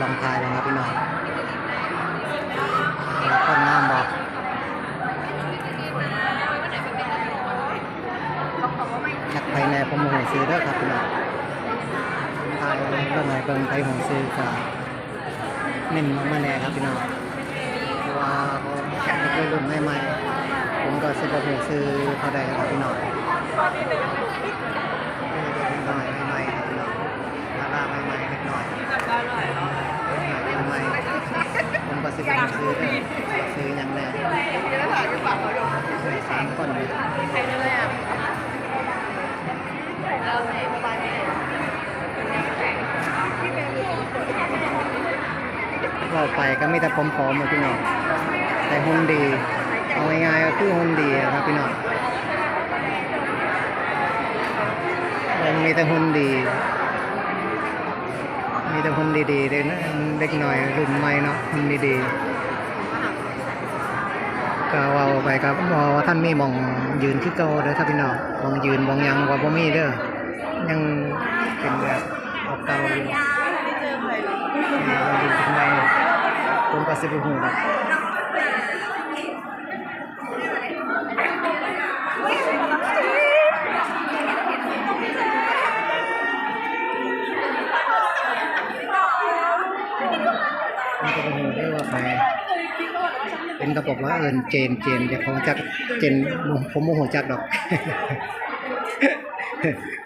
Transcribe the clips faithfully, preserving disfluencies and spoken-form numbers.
ลองถ่ายเบิ่งครับพี่น้อง คนงามบ่ จักไผแน่ผมบ่ฮู้ชื่อเด้อครับพี่น้อง ถ่ายเบิ่งให้เบิ่ง ไผฮู้ชื่อก็เม้นต์มาแน่ครับพี่น้อง เพราะว่าผมเป็นรุ่นใหม่ๆ ผมก็สิบ่ฮู้ชื่อเท่าใดครับพี่น้อง เด็กน้อยใหม่ๆครับพี่น้อง ดาราใหม่ๆเล็กน้อย ใหม่ๆ ผมก็สิบ่ฮู้ชื่อเด้อ ชื่อหยังแน่ สามคนนี่ เว้าไปก็มีแต่ผอมๆ อะพี่น้อง แต่หุ่นดี เอาง่ายๆ ก็คือหุ่นดีอะครับพี่น้อง มันมีแต่หุ่นดี มีแต่หุ่นดีๆ เลยนะ เด็กน้อยรุ่นใหม่เนาะ หุ่นดีๆ ก็เว้าไปครับ บ่ทันมีหม่องยืนคือเก่าเด้อครับพี่น้อง หม่องยืนหม่องหยังก็บ่มีเด้อ ยังเป็นแบบเก่าๆ อยู่ อ่า ยืนเป็นใหม่ ผมก็สิบ่ฮู้ดอก มันก็บ่ฮู้เด้อว่าไผ เป็นก็บอกว่าเอิ้นเจน เจน แต่ผมจักเจน ผมบ่ฮู้จักดอก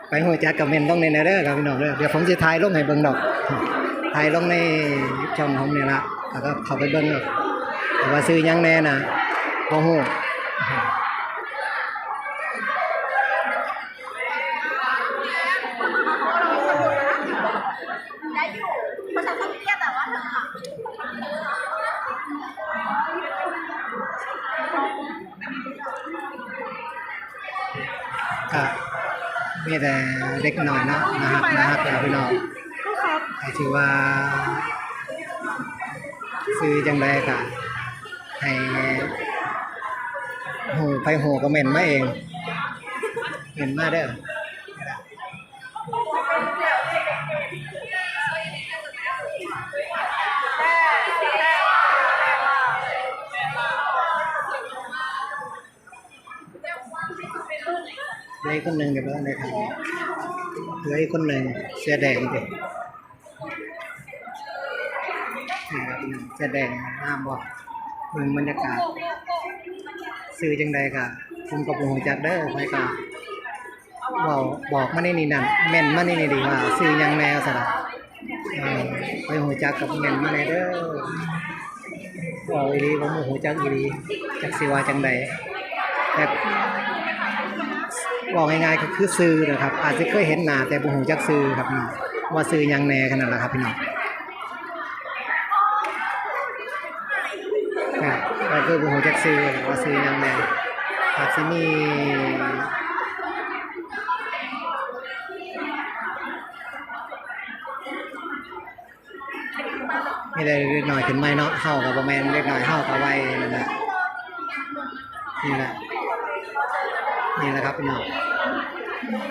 ไปฮู้จักก็เม้นต์ลงในนั้นเด้อครับพี่น้องเด้อ เดี๋ยวผมสิถ่ายลงให้เบิ่งดอก ถ่ายลงในช่องผมนี่ละ แล้วก็เข้าไปเบิ่งดอก แต่ว่าชื่อหยังแน่นะ บ่ฮู้ ได้อยู่ ภาษาอังกฤษแต่ว่าเธออะ ก็มีแต่เด็กน้อยเนาะ น่าฮัก น่าฮัก นะพี่น้อง ก็ถือว่า ชื่อจังใดก็ให้ฮู้ ไผฮู้ก็เม้นต์มาเอง เม้นต์มาเด้อ เหลืออีกคนหนึ่ง เดี๋ยวเราได้ถาม เหลืออีกคนหนึ่ง เสื้อแดงดิ นี่ครับพี่น้อง เสื้อแดง งามบ่ เบิ่งบรรยากาศ ชื่อจังใดก็ ผมก็บ่ฮู้จักเด้อ ไผก็ เว้าบอกมาในนี้นั่น เม้นต์มาในนี้ดีว่าชื่อหยังแน่ว่าซั่นล่ะ เอ่อ ไผฮู้จักก็เม้นต์มาแน่เด้อ เว้าอีหลี ผมบ่ฮู้จักอีหลี จักสิว่าจังใด แต่เว้าง่ายๆ ก็คือชื่อนะครับ อาจสิเคยเห็นหน้า แต่บ่ฮู้จักชื่อครับพี่น้อง ว่าชื่อหยังแน่แค่นั้นล่ะครับพี่น้อง ครับ ก็คือบ่ฮู้จักชื่อ ว่าชื่อหยังแน่ อาจสิมี มีแต่เด็กน้อยขึ้นใหม่เนาะ เฮาก็บ่แม่นเด็กน้อย เฮาก็วัยนั่นแหละ นี่แหละ นี่แหละครับพี่น้อง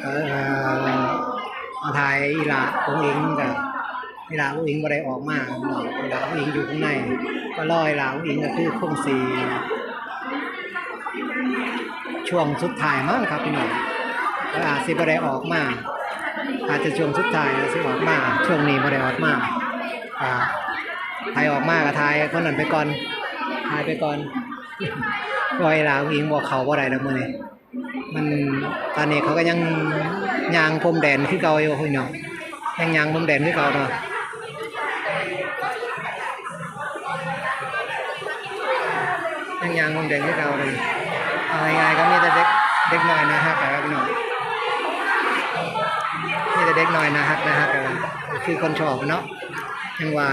เออ มาถ่ายอีหล่าอุ๋งอิ๋งก็ อีหล่าอุ๋งอิ๋งบ่ได้ออกมาครับพี่น้อง อีหล่าอุ๋งอิ๋งอยู่ข้างใน ก็รออีหล่าอุ๋งอิ๋งก็คือคงสิ ช่วงสุดท้ายมั้งครับพี่น้อง ก็อาจสิบ่ได้ออกมา อาจจะช่วงสุดท้ายอาจสิออกมา ช่วงนี้บ่ได้ออกมา อ่า ไผออกมาก็ถ่ายคนนั้นไปก่อน ถ่ายไปก่อน ปล่อยลาวอิงบ่เข้าบ่ได้ดอกมื้อนี้ มัน ตอนนี้เขาก็ยังย่างพรมแดนคือเก่าอยู่พี่น้อง ยังย่างพรมแดนคือเก่าเนาะ ยังย่างพรมแดนคือเก่าเลย เอาง่ายๆก็มีแต่เด็ก เด็กน้อยน่าฮักอะครับพี่น้อง มีแต่เด็กน้อยน่าฮัก น่าฮักอะ คือคนชอบเนาะ ยังว่า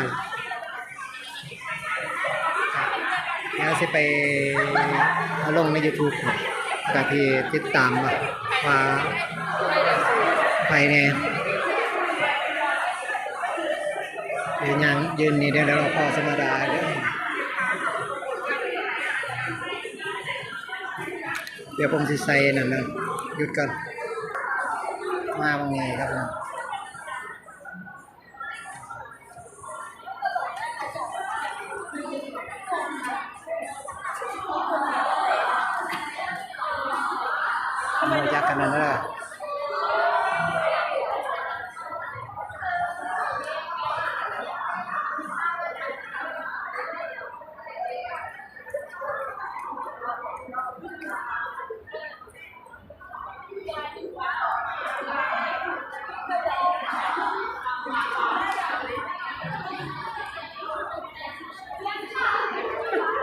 เดี๋ยวสิไปเอาลงในยูทูบ กับที่ติดตามว่า ว่าไปเนี่ย เดี๋ยวย่างยืนนี่ เดี๋ยวเราพอสมาดาเด้อ เดี๋ยวผมสิใส่นั่นนะ หยุดก่อน มาบางไงครับผม กันนั่นเด้อ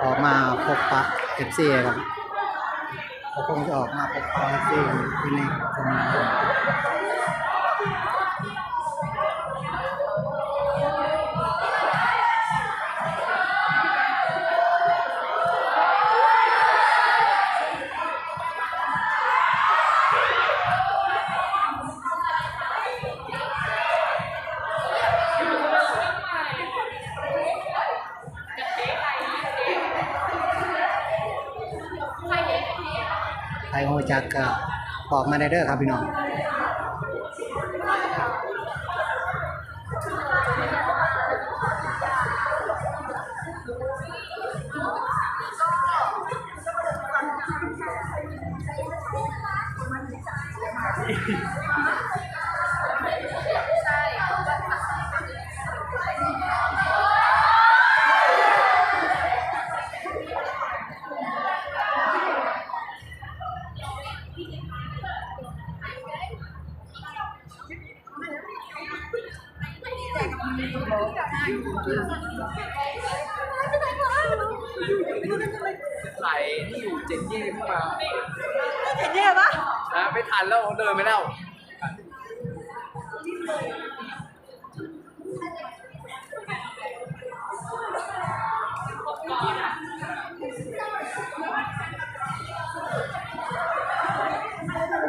ออกมาพบปะเอฟซีครับ ก็คงจะออกมาพบปะเอฟซีที่นี่ ใครรู้จักก็บอกมาได้เด้อครับพี่น้อง ใส่ที่อยู่เจนนี่เข้ามา เจนนี่ปะ นะ ไม่ทันแล้ว เดินไปแล้ว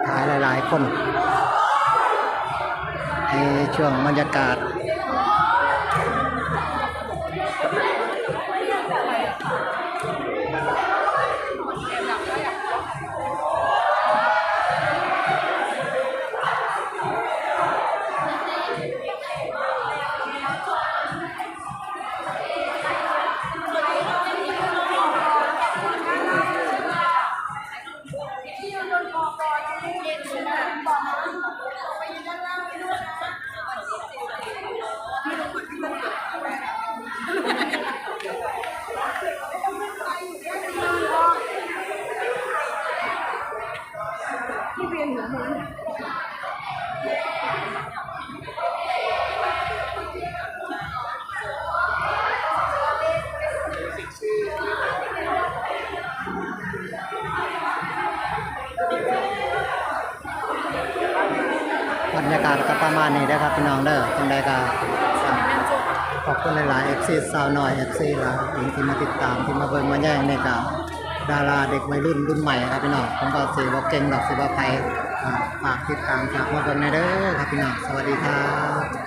หลายหลายๆคน ในช่วงบรรยากาศ บรรยากาศก็ประมาณนี้เด้อครับพี่น้องเด้อ จังใดก็ขอบคุณหลายๆ เอฟซี สาวน้อย เอฟซี หลายที่มาติดตาม ที่มาเบิ่งมาแย่งนี่ก็ดาราเด็กวัยรุ่นรุ่นใหม่ครับพี่น้อง ผมก็สิบ่เก่งดอก สิบ่ไผ อ่า ฝากติดตาม ฝากมาเบิ่งแหน่เด้อครับพี่น้อง สวัสดีครับ